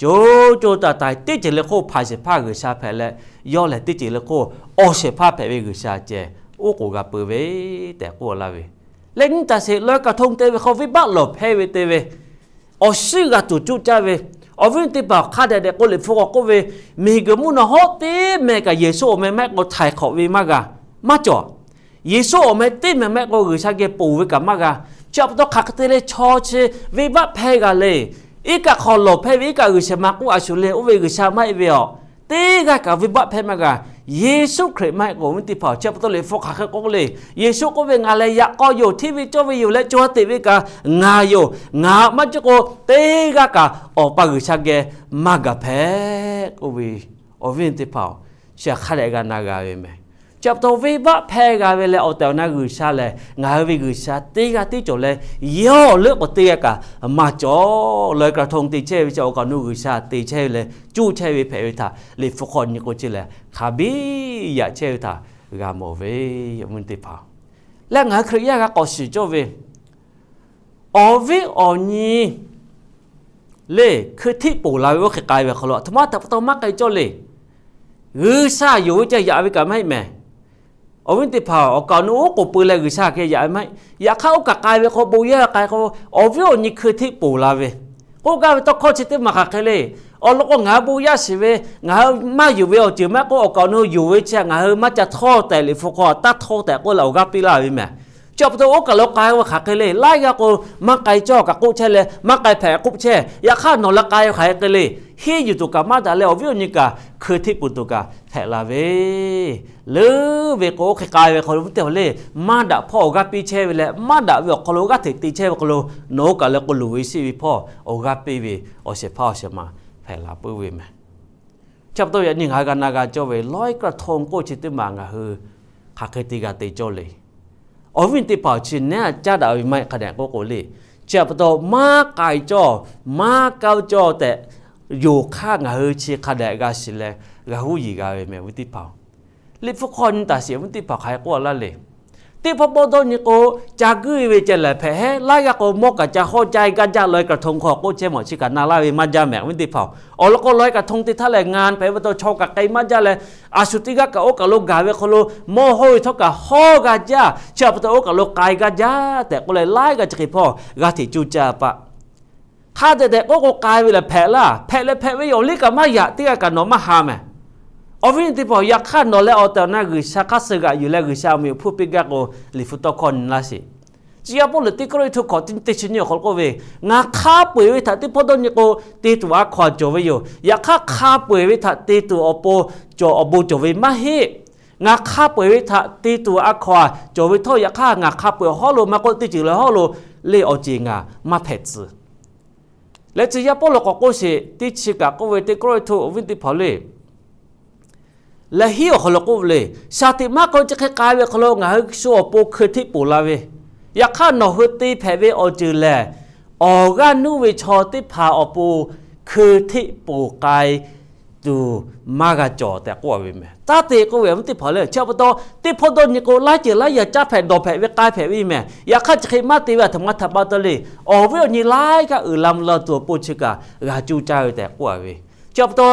Co co taiˍ taiˍ teˇ ceuˬ le hk'oˆ hpanˍ shehˍ hpaˇ G'uiˬsha hpehꞈ leh, yawˇ lehˬ teˇ ceuˬ le hk'oˆ awˬ shehˍ hpaˇ hpehꞈ ve G'uiˬsha ceh oˉ k'oˍ g'a pui ve tehꞈ k'oˆ laˇ ve. Leh nyi taˍ sheˍ, ลอยกระทง te ve hk'aw venˇbaˆ lawˬ hpehˇ ve te ve, awˬ shinˉ g'a tuˬ cuˇ caˇ ve, awˬ viˉ teˇ hpaˍ hk'a dehꞈ dehꞈ k'o Liꞈ hpu k'awꞈ k'oˆ ve, miˬguiˬ mvuhˇ naw hawˉ teˇ meh kaꞈ Yeˍsuˆ awˬ meh maˇ heˆ k'o htaiˍ hk'awꞈ ve maˇ g'a, maˇ cawˬ. Yeˍsuˆ awˬ meh teˇ meh maˇ heˆ k'o G'uiˬsha geh ponˬ ve kaꞈ maˇ g'a. Chi pa taw hk'aˬ hk'e te le, chaw chi venˇbaˆ hpehˇ g'a le. Iˉ kaˆ hk'aw lawˬ hpehˇ ve iˉ kaˆ G'uiˬsha maˇ k'oˆ, a shu le oˇ ve G'uiˬsha maˇ heˆ ve aˬ, teˇ g'aˇ kaꞈ venˇbaˆ hpehˇ maˇ g'a. Yeˍsuˆ Hkriꞈ maˇ heˆ k'o, awˬ viˉ teˇ hpaˍ, chi pa taw Liꞈ hpu hk'aˬ hk'e k'oˆ le, Yeˍsuˆ k'oˆ ve, Ngaˬ lehˬ yaꞈ k'aw yoˬ, hteˇ ve cawˇ ve yoˬ leh cawˬ teꞈ ve kaꞈ ngaˬ yoˬ. Ngaˬ maˇ jiˇ k'o, teˇ g'aˇ kaꞈ Awˬ pa G'uiˬsha geh maˇ gaˬ hpehꞈ k'oˆ ve, awˬ viˉ teˇ hpaˍ-oˬ, chi hk'a dehꞈ g'a na g'a ve meh. Chi pa taw venˇbaˆ hpehˇ g'a ve leh awˬ tehˬ awˬ na G'uiˬsha lehˬ, ngaˬ hui ve G'uiˬsha teˇ g'aˇ tiˉ cawˬ leh, yawˇ leuˆ k'o teˇ g'aˇ kaꞈ maˇ cawˬ. ลอยกระทง te chehˇ ve chi awˬ kaˍ awˬ nu G'uiˬsha te chehˇ ve leh cuˇ chehˇ ve hpehꞈ ve htaꞈ Liꞈ hpu hk'aw nyi k'o chi lehˬ, hk'a biˇ yaꞈ chehˇ ve htaꞈ g'a mawˬ ve, awˬ viˉ teˇ hpaˍ. Leh ngaˬ hui Hkriꞈ yaˇ g'a k'awꞈ shiˍ cawˇ ve, awˬ viˉ awˬ nyi le hkui htiˆ poˬ la ve oˇ hk'e k'ai ve hk'aw lo aˬ htoꞈ ma htaꞈ pa taw maˇ k'ai cawˇ le. G'uiˬsha yonˍ ve ca yaꞈ ve kaꞈ maˇ heˆ meh. Awˬ viˉ teˇ hpaˍ, awˬ kaˍ awˬ nu oˉ k'oˍ pui leh G'uiˬsha hk'e yaꞈ ve maˇ heˆ. Yaꞈ hk'aˇ oˇ kaꞈ k'ai ve k'o, bon yaˇ k'ai k'o, awˬ viˉ awˬ nyi hkui hteˆ poˬ la ve. K'oˆ gaˇ ve tawˇ hkawˇ chi teˇ maˬ hk'aˬ hk'e le. Awˬ lawn k'o, ngaˬ hui bon yaˇ shiˍ ve, ngaˬ hui maˇ yonˍ ve awˬ ceuˬ maˇ k'oˆ, awˬ kaˍ awˬ nu yonˍ ve chi ngaˬ hui maˇ ca htawˇ tehꞈ Liꞈ hpu hk'aw taˇ htawˇ tehꞈ k'oˆ leh awˬ g'aˇ piˇ laˇ ve mehˬ. Chi pa taw oˇ kaˬ lo k'ai ve hk'aˬ hk'e le. Laiˉ g'aˇ k'o, maˇ k'ai cawˇ kaꞈ k'oˆ chehˇ leh, maˇ k'ai hpehꞈ k'oˆ chehˇ. Yaꞈ hk'aˇ nawˬ leh k'ai ve hk'aˬ hk'e le. Henˇ yuˬ tuˬ kaꞈ maˇ daꞈ leh, awˬ viˉ awˬ nyi kaꞈ hkui hteˆ poˬ tuˬ kaꞈ hpehꞈ la ve leuˉ ve k'o, oˇ hk'e k'ai ve hk'aw lo viˉ teˇ hpaˍ le, maˇ daꞈ hpawˇ awˬ g'aˇ piˇ chehˇ ve leh, maˇ daꞈ ve awˬ hk'aw lo g'aˇ hteꞈ te chehˇ ve hk'aw lo, nawˬ oˇ kaˬ leh k'o loˍ ve sheˆ ve hpawˇ awˬ g'aˇ piˇ ve awˬ shehˍ hpaˇ awˬ shehˍ ma hpehꞈ la puiˉ ve mehˬ. Chi pa taw yaꞈ nyi ngaˬ hui g'a na g'a cawˇ ve ลอยกระทง k'oˆ chi teˇ maˬ ngaˬ hui hk'aˬ hk'e te g'a te cawˇ le. Awˬ viˉ teˇ hpaˍ, chi nehˉ caˉ daꞈ ve maˇ heˆ hk'a dehꞈ k'oˆ k'o le. Chi pa taw maˇ k'ai cawˇ, maˇ kaˇ cawˇ tehꞈ, yonˍ hk'aˇ ngaˬ hui chi hk'a dehꞈ g'a shiˍ leh g'a huˉ yiˍ g'a ve mehˬ viˉ teˇ hpaˍ. Liꞈ hpu hk'aw nyi taˍ sheˍ, viˉ teˇ hpaˍ hk'aˬ hk'e k'oˆ laˇ le. Teˇ hpawˇ pawˇ dawˇ nyi k'o, ca guiˇ ve ceh lehˬ hpehꞈ heˉ. Laiˉ g'aˇ k'o mawˇ kaꞈ ca hawˇ caˇ gaˇ jaˇ, ลอยกระทง hk'aw k'oˆ chehˇ mawˬ chi kaꞈ na laˇ ve maˇ jaˇ mehˬ viˉ teˇ hpaˍ. Awˬ lawn k'o ลอยกระทง te htaˇ lehˬ ngaˬ hpehꞈ ve pa taw chaw kaꞈ k'ai maˇ jaˇ leh, a shu teˇ g'aˇ kaꞈ oˇ kaˬ lo gaˬ ve hk'aw lo mawˇ hawˇ ve htawˇ kaꞈ hawˇ g'a jaˇ. Chi pa taw oˇ kaˬ lo k'ai gaˇ jaˇ tehꞈ k'oˆ leh laiˉ g'aˇ chi hk'e hpawˇ g'a hteꞈ cuˇ caˇ paˆ. Hk'a dehꞈ dehꞈ k'oˆ k'o k'ai ve lehˬ hpehꞈ laˇ. Hpehꞈ leh hpehꞈ ve awˬ liˇ kaꞈ maˇ yaꞈ, teˇ g'aˇ kaꞈ nawˬ maˇ ha mehˬ. Awˬ viˉ teˇ hpaˍ, yaꞈ hk'aˇ nawˬ leh awˬ tehˬ awˬ na G'uiˬsha hk'aˇ suh g'aꞈ yuˬ leh G'uiˬsha awˬ meꞈ awˬ hponˇ piˇ gaˇ k'o, Liꞈ hpu tawˇ hkawˇ nyi laˇ sheˍ. Chi yaˇ Pawˇluꞈ Teˇ Kawˇrenˍhtuˆ hkawꞈ teˇ chi nyiˇ awˬ hk'aw lo k'oˆ ve, Ngaˬ hk'a peu-eˬ ve htaꞈ teˇ hpawˇ dawˇ nyi k'o, te tuˬ a hkaw-anˬ cawˬ ve yoˬ. Yaꞈ hk'aˇ hk'a peu-eˬ ve htaꞈ te tuˬ awˬ pon cawˬ, awˬ bon cawˬ ve maˇ heˆ. Ngaˬ hk'a peu-eˬ ve htaꞈ te tuˬ a hkaw-anˬ cawˬ ve htawˇ, yaꞈ hk'aˇ ngaˬ hk'a peu-eˬ hawˉ lo maˇ k'oˆ, teˇ ceuˬ leh hawˉ lo le awˬ ceˬ ngaˬ maˇ hpehꞈ tcuh. Leh tcuh yaˇ Pawˇluꞈ k'awꞈ k'oˆ sheˍ, teˇ chi kaꞈ k'oˆ ve Teˇ Kawˇrenˍhtuˆ awˬ viˉ teˇ hpaˍ le, leh hiˉ awˬ hk'aw lo k'oˆ ve le, shaˍ tiꞈ maˇ k'o chi hk'e k'ai ve hk'aw lo ngaˬ hui shu awˬ pon hkui hteˆ poˬ la ve. Yaꞈ hk'aˇ nawˬ hui te hpehꞈ ve awˬ ceuˬ lehˬ, awˬ g'aˇ nuˇ ve chaw teˇ hpaˍ awˬ pon hkui hteˆ poˬ k'ai tuˬ maˇ g'a cawˬ tehꞈ k'oˆ ve mehˬ. Taˇ te k'oˆ ve awˬ viˉ teˇ hpaˍ le. Chi pa taw teˇ hpawˇ dawˇ nyi k'o, laiˉ ceuˬ laiˉ yaꞈ caˉ hpehꞈ dawˬ hpehꞈ ve k'ai hpehꞈ ve mehˬ. Yaꞈ hk'aˇ chi hk'e maˇ te ve a htoꞈ ma htaꞈ pa taw le. Awˬ viˉ awˬ nyi laiˉ g'aˇ uiˍ la mvuh la tuˬ awˬ pon chi kaꞈ g'a cuˇ caˇ ve tehꞈ k'oˆ ve. Chi pa taw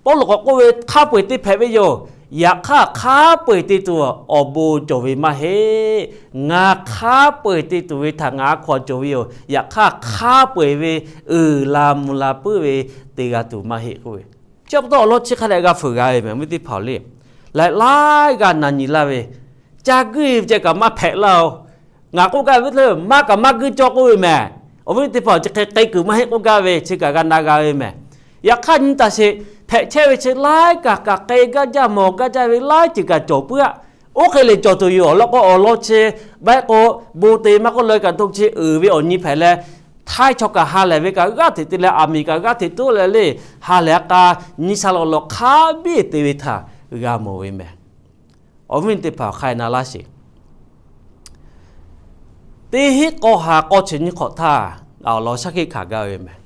Pawˇluꞈ k'awꞈ k'oˆ ve, hk'a peu-eˬ te hpehꞈ ve yoˬ. Yaꞈ hk'aˇ hk'a peu-eˬ te tuˬ awˬ bon cawˬ ve maˇ heˆ. Ngaˬ hk'a peu-eˬ te tuˬ ve htaꞈ ngaˬ a hkaw-anˬ cawˬ ve yoˬ. Yaꞈ hk'aˇ hk'a peu-eˬ ve uiˍ la mvuh la puiˉ ve te g'a tuˬ maˇ heˆ k'oˆ ve. Chi pa taw awˬ lawn chi hk'a dehꞈ g'a fuiˍ g'a ve mehˬ viˉ teˇ hpaˍ le. Laiˉ laiˉ g'aˇ na nyi laˇ ve, ca guiˇ ve ceh kaꞈ maˇ hpehꞈ laˇ-oˬ. Ngaˬ k'oˆ gaˇ ve le, maˇ kaꞈ maˇ guiˇ cawˇ k'oˆ ve mehˬ. Awˬ viˉ teˇ hpaˍ, chi hk'e k'ai kuiˬ maˇ heˆ k'oˆ gaˇ ve chi kaꞈ g'a na g'a ve mehˬ. Yaꞈ hk'aˇ nyi taˍ sheˍ, hpehꞈ chehˇ ve chi laiˉ kaꞈ kaꞈ k'ai gaˇ jaˇ, mawˬ gaˇ jaˇ ve laiˉ ceuˬ kaꞈ cawˬ puiˉ-aˆ. Oˇ hk'e lehˬ cawˬ tuˬ yoˬ. Awˬ lawn k'o awˬ lawn chi, baiˆ k'o, bon te maˇ k'oˆ, ลอยกระทง chi uiˍ ve awˬ nyi hpehꞈ leh, htaiˇ chaw kaꞈ ha lehˬ ve kaꞈ g'aˇ hteꞈ te leh, aˬ miˍ kaꞈ g'aˇ hteꞈ tuˉ leh le, ha lehˬ a k'a, nyi sha lawꞈ lawꞈ hk'a biˇ te ve htaꞈ g'a mawˬ ve mehˬ. Awˬ viˉ teˇ hpaˍ, hk'a na laˇ sheˍ. Teˇ hinˉ k'aw ha k'awˇ chi nyiˇ hk'awꞈ htaˇ, awˬ lawn shaˉ hkiˆ hkanˍ gaˇ ve mehˬ.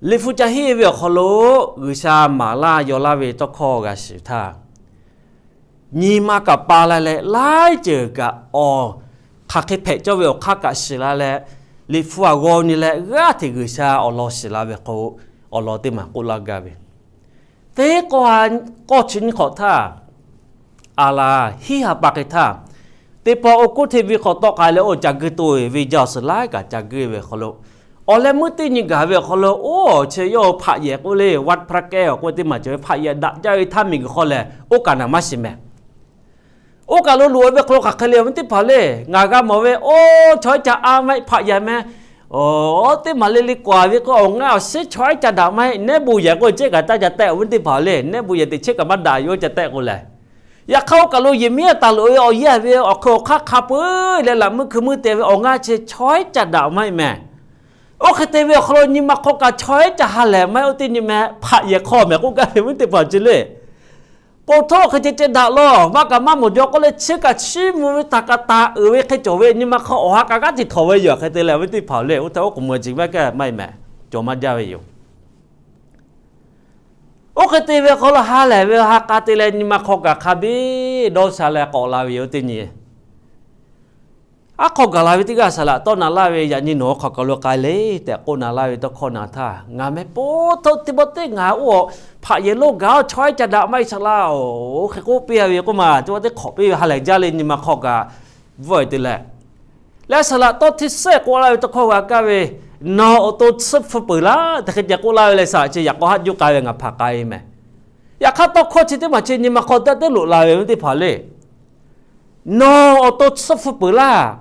Liꞈ hpu ca henˇ ve awˬ hk'aw lo G'uiˬsha maˍ laˇ yaw laˇ ve tawˇ hkawˇ g'a shiˍ htaˇ, nyi ma kaꞈ pa la leh, laiˉ ceuˬ kaꞈ awˬ hk'aˬ hk'e hpehꞈ cawˇ ve awˬ hk'aˇ kaꞈ shiˍ la leh, Liꞈ hpu aꞈ g'aw nyi leh g'aˇ hteꞈ G'uiˬsha awˬ lawn shiˍ la ve k'o, awˬ lawn teˇ maˬ k'oˆ laˇ gaˇ ve. Teˇ k'awˇ ha k'awˇ chi nyiˇ hk'awꞈ htaˇ, aˬ laˬ hiˉ ha pa hk'e htaˇ, teˇ pawˆ oˇ kuˉ hteˇ ve hk'awꞈ tawˆ k'ai leh, oˇ ca guiˇ to-e ve jaˇ awˬ suhˍ laiˉ kaꞈ ca guiˇ ve awˬ hk'aw lo, awˬ leh meuˇ teˇ nyi gaˬ ve awˬ hk'aw lo, oˇ awˬ chi yawˇ hpaꞈ yehˬ k'oˆ le, วัดพระแก้ว k'oˆ ve teˇ maˬ cawˬ ve hpaꞈ yehˬ daꞈ jaˇ ve htaˇ miˬguiˬ hk'aw lehˬ, oˇ kaꞈ naˬ maˇ shiˍ mehˬ. Oˇ kaˬ lo loꞈ-e ve hk'aw lo hk'aˬ hk'e le awˬ viˉ teˇ hpaˍ le, ngaˬ g'a mawˬ ve, oˇ chaw ehˉ ca a maˇ heˆ hpaꞈ yehˬ mehˬ. Oˇ teˇ maˬ le le k'awꞈ ve k'o, awˬ ngaˇ awˬ shiˉ chaw ehˉ ca daꞈ maˇ heˆ, nehˉ bon yehˬ k'oˆ chehˇ kaꞈ taˇ ca tehˆ awˬ viˉ teˇ hpaˍ le, nehˉ bon yehˬ teꞈ chehˇ kaꞈ maˇ daꞈ yoˬ ca tehˆ k'o lehˬ. Yaꞈ hk'aˇ oˇ kaˬ lo yehˬ miˉ a taˍ loꞈ ve awˬ yaˇ ve awˬ hk'e awˬ hk'aˇ hk'a peu-eˬ leh laꞈ meuˇ hkui meuˇ te ve awˬ ngaˇ chi chaw ehˉ ca daꞈ maˇ heˆ mehˬ. Oˇ hk'e te ve awˬ hk'aw lo nyi ma hk'aw kaꞈ chaw ehˉ ca ha lehˬ maˇ heˆ, oˇ teˇ nyi mehˬ hpaꞈ yehˬ hk'aw mehˬ k'oˆ gaˇ ve awˬ viˉ teˇ hpaˍ chi le. Poˬ htaˇ hk'e ceh ceh daꞈ lawˬ, maˇ kaꞈ maˇ mawˬ jaw k'oˆ leh, chi kaꞈ chiˇ mvuh ve htaꞈ kaꞈ taˍ uiˍ ve hk'e cawˬ ve nyi ma hk'aw awˬ ha kaꞈ g'aˇ hteꞈ htawnˍ ve yoˬ hk'e te leh awˬ viˉ teˇ hpaˍ le. Oˇ htaˇ oˉ k'oˍ mvuh ciˬ maˇ kaˇ maˇ heˆ mehˬ, cawˬ maˇ jaˇ ve yoˬ. Oˇ hk'e te ve hk'aw lo ha lehˬ ve ha k'a te leh nyi ma hk'aw kaꞈ hk'a biˇ dawˇ sha leh k'awꞈ la ve yoˬ teˇ nyi. Aˉ hk'aw gaˬ la ve teˇ g'aˇ saˍ laꞈ tawˆ na laˇ ve, yaꞈ nyi nawˬ hk'aˬ kaˬ lo k'ai le tehꞈ k'oˆ na laˇ ve tawˇ hkawˇ na htaˇ, ngaˬ meh po htawˇ teˇ pawˆ teˇ ngaˬ oˇ hpaꞈ yehˬ lonˉ gaˬ-o chaw ehˉ ca daꞈ maˇ heˆ saˍ laˇ-oˬ, hk'e k'oˆ piˇ a ve k'oˆ ma, teˇ pawˆ teˇ hk'awꞈ piˇ ve ha lehˬ jaˇ le nyi ma hk'aw kaꞈ bvuhˆ e te leh, leh saˍ laꞈ tawˇ htiˇ sehˆ k'oˆ laˇ ve tawˇ hkawˇ g'a kaˇ ve, Nawˬ awˬ to tsuhˇ hpfuh peuˬ laˇ tehꞈ hk'e ceh k'oˆ laˇ ve leh, saˍ laꞈ chi yaꞈ k'aw haˆ juˇ k'ai ve ngaˬ hpaˍ k'ai ve meh. Yaꞈ hk'aˇ tawˇ hkawˇ chi teˇ maˬ chi nyi ma hk'aw daꞈ teˇ loꞈ la ve ve teˇ hpaˍ le, Nawˬ awˬ to tsuhˇ hpfuh peuˬ laˇ.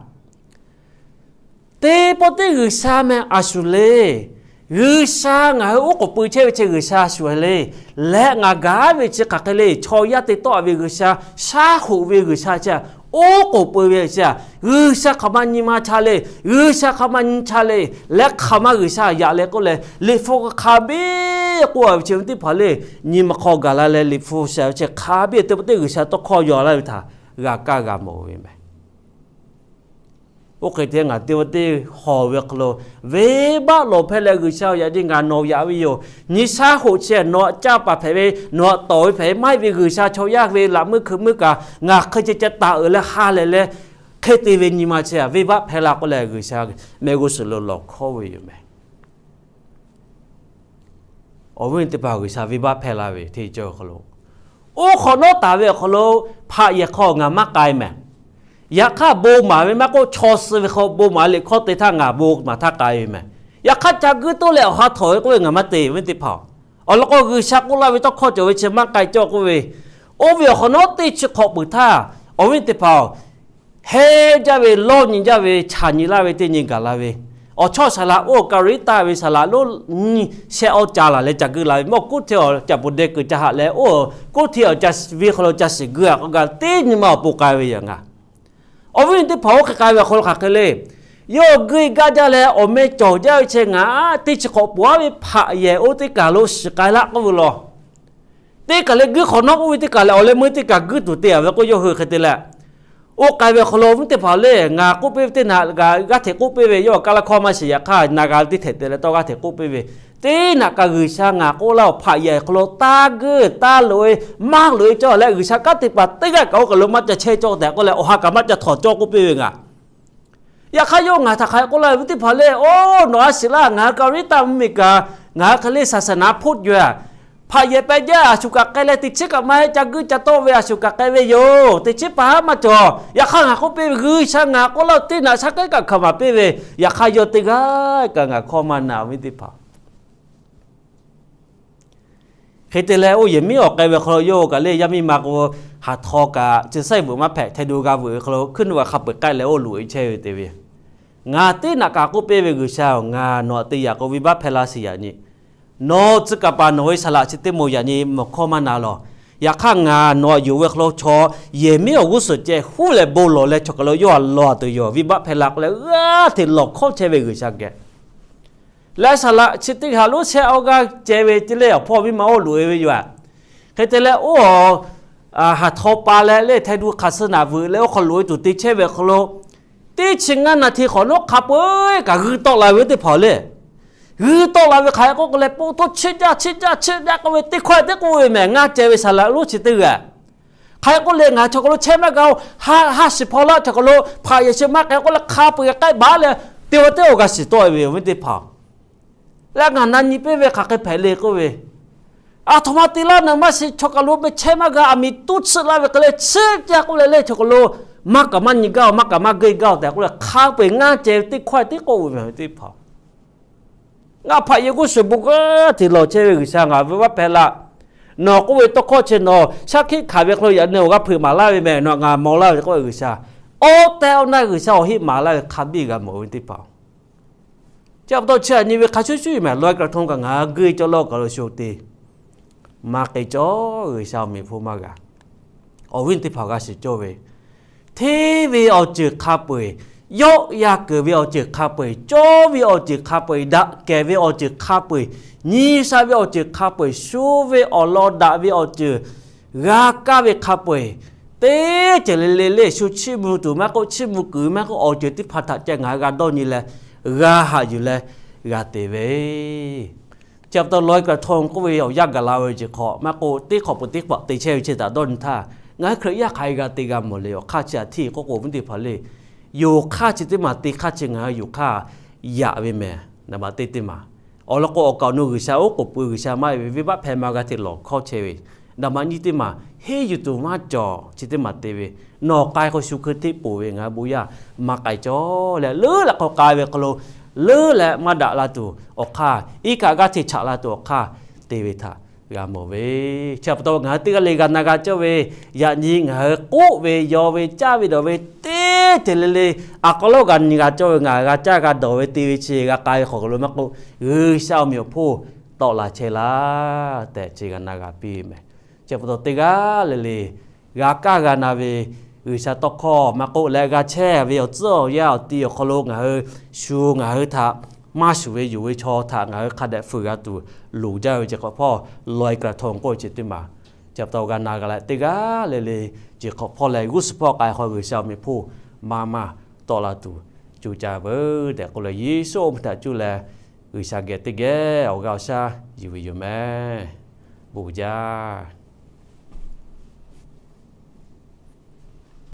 Teˇ pawˆ teˇ G'uiˬsha meh a shuˍ le. G'uiˬsha ngaˬ hui oˉ k'oˍ pui chehˇ ve chi G'uiˬsha a shuˍ le. Leh ngaˬ gaˬ ve chi hk'aˬ hk'e le, chaw yaˇ te tawˆ ve G'uiˬsha, shaˉ hoꞈ ve G'uiˬsha chi, oˉ k'oˍ pui ve chi, G'uiˬsha hk'aˬ ma nyi ma cha le, G'uiˬsha hk'aˬ ma nyi cha le, leh hk'aˬ ma G'uiˬsha yaꞈ leh k'oˆ leh, Liꞈ hpu hk'a biˇ k'oˆ ve chi ve teˇ hpaˍ le, nyi ma hk'aw gaˬ la leh Liꞈ hpu sha ve chi hk'a biˇ teˇ pawˆ teˇ G'uiˬsha tawˇ hkawˇ yaw laˇ ve htaꞈ g'a kaˇ g'a mawˬ ve meh. Oˇ hk'e te ngaˬ teˇ pawˆ teˇ hawˬ ve hk'aw lo, venˇbaˆ lawˬ hpehˇ leh G'uiˬsha-oˬ, yaꞈ nyi ngaˬ nawˬ yaꞈ ve yoˬ. Nyi shaˉ hoꞈ chi nawˬ aꞈ caˇ paˍ hpehꞈ ve, nawˬ aꞈ tawˍ ve hpehꞈ ve maˇ heˆ ve, G'uiˬsha chaw yaˇ ve laꞈ meuˇ hkui meuˇ kaꞈ ngaˬ hk'e ceh ceh taˍ uiˍ leh ha lehˬ leh, hk'e te ve nyi ma chi venˇbaˆ hpehˇ la k'oˆ leh G'uiˬsha mehˆ g'uˇ suhˍ lo lawˬ hkawˇ ve yoˬ meh. Awˬ viˉ teˇ hpaˍ, G'uiˬsha venˇbaˆ hpehˇ la ve hteˇ cawˇ hk'aw lo, oˇ hk'awꞈ nawˉ taˍ ve awˬ hk'aw lo hpaꞈ yehˬ hk'aw ngaˬ maˇ k'ai meh. Yaꞈ hk'aˇ bon maˍ ve maˇ k'oˆ, chaw suh ve hk'aw bon maˍ liꞈ hkawˇ te htaˇ ngaˬ bon maˍ htaˇ k'ai ve meh. Yaꞈ hk'aˇ ca guiˇ toˉ leh awˬ ha htawꞈ ve k'oˆ ve ngaˬ maˇ te ve teˇ hpaˍ-oˬ. Awˬ lawn k'o, G'uiˬsha k'oˆ laˇ ve tawˇ hkawˇ cawˬ ve chi maˇ k'ai cawˇ k'oˆ ve, oˇ ve awˬ hk'awꞈ nawˉ teˇ chi hk'awꞈ peuˬ htaˇ, awˬ viˉ teˇ hpaˍ-oˬ, heˇ jaˇ ve, lawˇ nyi jaˇ ve, chaꞈ nyi laˇ ve teˇ nyi gaˬ la ve, awˬ chawˇ saˍ laꞈ oˇ Kaˍriˉtaˆ ve saˍ laꞈ lonˉ nyiˇ shehˆ awˇ ca laˬ leh ca guiˇ la ve mawˇ kuˉ hteˇ awˬ caꞈ poˍ deh kuiˬ ca haꞈ leh oˇ kuˉ hteˇ awˬ ca ve hk'aw lo ca shiˍ guiˇ a k'o gaˬ teˇ nyi ma awˬ pon k'ai ve yoˬ ngaˬ. Awˬ viˉ teˇ hpaˍ oˇ hk'e k'ai ve awˬ hk'aw lo hk'aˬ hk'e le, yawˇ guiˇ gaˇ jaˇ leh awˬ meh cawˬ jaˇ ve chi ngaˬ teˇ chi hk'awꞈ peuˬ aˉ ve hpaꞈ yehˬ oˇ teˇ kaˬ lo shiˍ k'ai laˇ k'oˆ ve law. Teˇ kaˬ leh guiˇ hk'awꞈ nawˉ k'oˆ ve teˇ kaˬ leh awˬ leh meuˇ teˇ kaˬ guiˇ tuˬ te a ve k'o, yawˇ hui hk'e te leh, oˇ k'ai ve awˬ hk'aw lo awˬ viˉ teˇ hpaˍ le, ngaˬ k'oˆ piˇ ve teˇ naꞈ g'aˇ hteꞈ k'oˆ piˇ ve, yawˇ kaˇ laˇ hkawˇ maˇ shiˍ. Yaꞈ hk'aˇ na g'a teˇ hteꞈ te leh tawˇ g'aˇ hteꞈ k'oˆ piˇ ve, teˇ naꞈ kaꞈ G'uiˬsha ngaˬ k'oˆ laˇ-oˬ, hpaꞈ yehˬ hk'aw lo taˇ guiˇ taˇ loꞈ-e, maˇ loꞈ-e cawˇ leh G'uiˬsha kanˉ te paˍ teˇ g'aˇ kaꞈ oˇ kaˬ lo maˇ ca chehˇ cawˇ tehꞈ k'oˆ leh awˬ ha kaꞈ maˇ ca htawnˍ cawˇ k'oˆ piˇ ve ngaˬ. Yaꞈ hk'aˇ yawˇ ngaˬ htaꞈ hk'aˬ hk'e k'oˆ laˇ ve teˇ hpaˍ le, oˇ nawˬ a shiˍ laˇ, ngaˬ hui Kaˍriˉtaˆ mvuhˇmiˬ kaꞈ ngaˬ hui hk'e le saˍsaˍnaˍ hpoˆ jaw-a, hpaꞈ yehˬ peh jaˇ, a shu kaꞈ k'ai leh teˇ chiˉ kaꞈ maˇ heˆ, ca guiˇ ca tawˆ ve a shu kaꞈ k'ai ve yoˬ, teˇ chiˉ paˍ haˉ maˇ cawˬ. Yaꞈ hk'aˇ ngaˬ k'oˆ piˇ ve, G'uiˬsha ngaˬ k'oˆ laˇ-oˬ, teˇ naꞈ shaˉ k'aˉ kaꞈ hkaoˍ maˍ piˇ ve, yaꞈ hk'aˇ yawˇ teˇ g'aˇ kaꞈ ngaˬ hkawˇ maˇ na ve teˇ hpaˍ Hk'e te leh, oˇ yehˬ miˉ awˬ k'ai ve hk'aw lo yawˇ kaꞈ le yaˇ miˇ ma k'o, haˍ htaw kaꞈ chi saiˉ veuꞈ maˇ hpehꞈ, htaiˇ do g'a veuꞈ ve hk'aw lo hkuiˉ nuˆ kaꞈ hk'a peu-eˬ k'ai leh oˇ loꞈ-e chehˇ ve te ve, ngaˬ teˇ naꞈ kaꞈ k'oˆ piˇ ve, G'uiˬsha-oˬ, ngaˬ nawˬ aꞈ te yaꞈ k'o venˇbaˆ hpehˇ laˇ sheˍ yaꞈ nyi. Nawˬ tcuh kaˍ paˍ nawˬ ve saˍ laꞈ chi teˇ moˍ yaꞈ nyi mawˬ hkawˇ maˇ na lawˬ. Yaꞈ hk'aˇ ngaˬ nawˬ aꞈ yonˍ ve hk'aw lo chaw yehˬ miˉ awˬ g'uˇ suhˍ ceh huˉ leh bon lawˬ leh chaw kaˬ lo yawˇ aꞈ lawˬ tuˬ yoˬ, venˇbaˆ hpehˇ la k'oˆ leh g'aˇ hteꞈ lawˬ hkawˇ chehˇ ve G'uiˬsha geh leh saˍ laꞈ chi teˇ g'aˇ lonˉ shehˆ awˇ g'aˇ ceh ve te leh awˬ hpawˇ viˇ ma oˇ loꞈ-e ve yoˬ. Hk'e te leh oˇ haˍ htaw pa leh le htaiˇ do hk'aˬ suh naꞈ veuꞈ leh oˇ hk'aw loꞈ-e tuˬ te chehˇ ve hk'aw lo, teˇ chi ngaˇ naˍ hti hk'awꞈ nawˉ hk'a peu-eˬ kaꞈ g'uiˇ tawˆ la ve teˇ hpaˍ le. G'uiˇ tawˆ la ve hk'aˬ hk'e k'oˆ k'o leh, po hto chiˇ jaˇ chiˇ jaˇ chiˇ jaˇ k'oˆ ve teˇ hkawˇ teˇ k'oˆ ve mehˬ, ngaˇ ceh ve saˍ laꞈ lonˉ chi teˇ g'aˇ hk'aˬ hk'e k'oˆ leh, ngaˬ chaw hk'aw lo chehˇ maˇ g'a-oˬ, ha ha shiˍ hpaw laˇ, chaw hk'aw lo hpaꞈ yehˬ chi maˇ k'ai k'oˆ leh hk'a peu-eˬ k'ai baˬ leh, teˇ g'aˇ teˇ g'aˇ g'a shiˍ tawˆ ve awˬ viˉ teˇ hpaˍ-oˬ. Leh ngaˬ na nyi piˇ ve hk'aˬ hk'e hpehꞈ le k'oˆ ve, aˬ htoꞈ ma te laˇ na maˇ shiˍ, chaw kaˬ lo meh chehˇ maˇ g'a, aˬ miˍ tuˉ tsuhˆ laˇ ve hk'e leh chiˇ jaˇ k'oˆ leh le, chaw kaˬ lo maˇ kaꞈ maˇ nyi gaˇ-oˬ, maˇ kaꞈ maˇ geuˆ gaˇ-oˬ tehꞈ k'oˆ leh, hk'a peu-eˬ ngaˇ ceh ve teˇ hkawˇ teˇ k'oˆ ve mehˬ ve teˇ hpaˍ-oˬ. Ngaˬ hpaꞈ yehˬ g'uˇ suhˍ bon g'aˇ hteꞈ lawˬ chehˇ ve G'uiˬsha, ngaˬ venˇbaˆ hpehˇ laˇ. Nawˬ k'oˆ ve tawˇ hkawˇ chi nawˬ shaˉ hkiˆ hkanˍ ve hk'aw lo yaꞈ nyi awˬ g'aˇ hpeuꞈ maˍ laˇ ve mehˬ, nawˬ ngaˬ maw laˇ ve k'oˆ ve G'uiˬsha, awˉ tehˉ awˉ naˆ G'uiˬsha awˬ heˆ maˍ laˇ ve hk'a biˇ g'a mawˬ ve teˇ hpaˍ-oˬ. Chi pa taw chi aꞈ nyi ve hk'a shuˍ shuˍ maˬ lawˇ-e kaꞈ htoˇ kaꞈ ngaˬ hui geuˆ cawˇ lawˇ kaˬ lo sho te maˇ k'ai cawˇ, G'uiˬsha awˬ meꞈ hpon maˇ g'a. Awˬ viˉ teˇ hpaˍ g'a shiˍ cawˇ ve, hteˇ ve awˬ ceuˬ hk'a peu-eˬ, yawˆ yan keunˍ ve awˬ ceuˬ hk'a peu-eˬ, cawˇ ve awˬ ceuˬ hk'a peu-eˬ, daꞈ kehˬ ve awˬ ceuˬ hk'a peu-eˬ, nyi sha ve awˬ ceuˬ hk'a peu-eˬ, shu ve awˬ lawn daꞈ ve awˬ ceuˬ g'a kaˇ ve hk'a peu-eˬ, teˇ ceuˬ le le le shu chiˇ mvuh tuˬ maˇ k'oˆ, chiˇ mvuh kuiˬ maˇ k'oˆ, awˬ ceuˬ teˇ hpaˍ htaꞈ ca ngaˬ hui g'a dawˇ nyi leh, g'a haꞈ yuˬ leh g'a te ve Chi pa taw lawˇ-e kaꞈ htoˇ k'oˆ ve awˬ yanˇ gaˬ la ve ceˬ hk'awꞈ maˇ k'oˆ, teˇ hk'awꞈ peuˬ teˇ hk'awꞈ te chehˇ ve chi htaꞈ dawˇ nyi htaˇ, ngaˬ hui Hkriꞈ yaˇ hk'aˬ hk'e g'a te g'a mawˬ le. Awˬ hk'aˇ chi aꞈ htiˇ k'oˆ k'o, awˬ viˉ teˇ hpaˍ le, Yoˬ hk'aˇ chi teˇ maˬ te hk'aˇ chi ngaˬ hui yoˬ hk'aˇ yaꞈ ve mehˍ. Naˍ baꞈ teˇ teˇ maˬ, awˬ lawn k'o awˬ kaˍ awˬ nu G'uiˬsha oˉ k'oˍ pui G'uiˬsha maˇ heˆ ve venˇbaˆ hpehˇ ma g'a hteꞈ lawˬ hkawˇ chehˇ ve. Naˍ baꞈ nyiˇ teˇ maˬ, henˇ yuˬ tuˬ maˇ cawˬ chi teˇ maˬ te ve, nawˬ k'ai k'o shu hkui hteˆ poˬ ve ngaˬ hui bon yaˇ maˇ k'ai cawˇ leh leuˉ leh hk'aw k'ai ve hk'aw lo, leuˉ leh maˇ daꞈ la tuˬ awˬ hk'aˇ, iˉ kaˆ g'aˇ hteꞈ chaꞈ la tuˬ awˬ hk'aˇ te ve htaꞈ g'a mawˬ ve. Chi pa taw ngaˬ hui teˇ g'aˇ le g'a na g'a cawˇ ve, yaꞈ nyi ngaˬ hui k'oˆ ve, yaw ve, caˇ ve, dawˬ ve teˇ ceuˬ le le, a k'aw lonˉ g'a nyi g'a cawˇ ve, ngaˬ hui g'a caˇ g'a dawˬ ve te ve chi g'a k'ai ve hk'aw lo maˇ k'oˆ, G'uiˬsha awˬ meꞈ awˬ hponˇ tawˆ la chehˇ laˇ tehꞈ chi g'a na g'a piˇ mehˍ. Chi pa taw teˇ g'aˇ le le g'a kaˇ g'a na ve G'uiˬsha tawˇ hkawˇ maˇ k'oˆ leh g'a chehˇ ve awˬ tcuhˉ awˬ yanˇ awˬ ti awˬ hk'aw lo ngaˬ hui shu ngaˬ hui htaꞈ maˇ shuˍ ve yonˍ ve chaw htaꞈ ngaˬ hui hk'a dehꞈ fuiˍ g'a tuˬ loˍ jaˇ ve ceˬ hk'awꞈ hpawˇ loiˍ k'aˍ htaw k'oˆ ve chi teˇ maˬ. Chi pa taw g'a na g'a leh teˇ g'aˇ le le ceˬ hk'awꞈ hpawˇ leh g'uˇ suhˍ hpawˇ k'ai hk'aw G'uiˬsha awˬ meꞈ hponˇ maˇ maˇ tawˆ la tuˬ cuˇ caˇ veuˬ tehꞈ k'oˆ leh Yeˍsuˆ awˬ meh htaꞈ cuˇ leh G'uiˬsha geh teˇ geh awˬ g'aˇ awˬ shaˉ yuˬ ve yoˬ mehˍ. Bon jaˇ.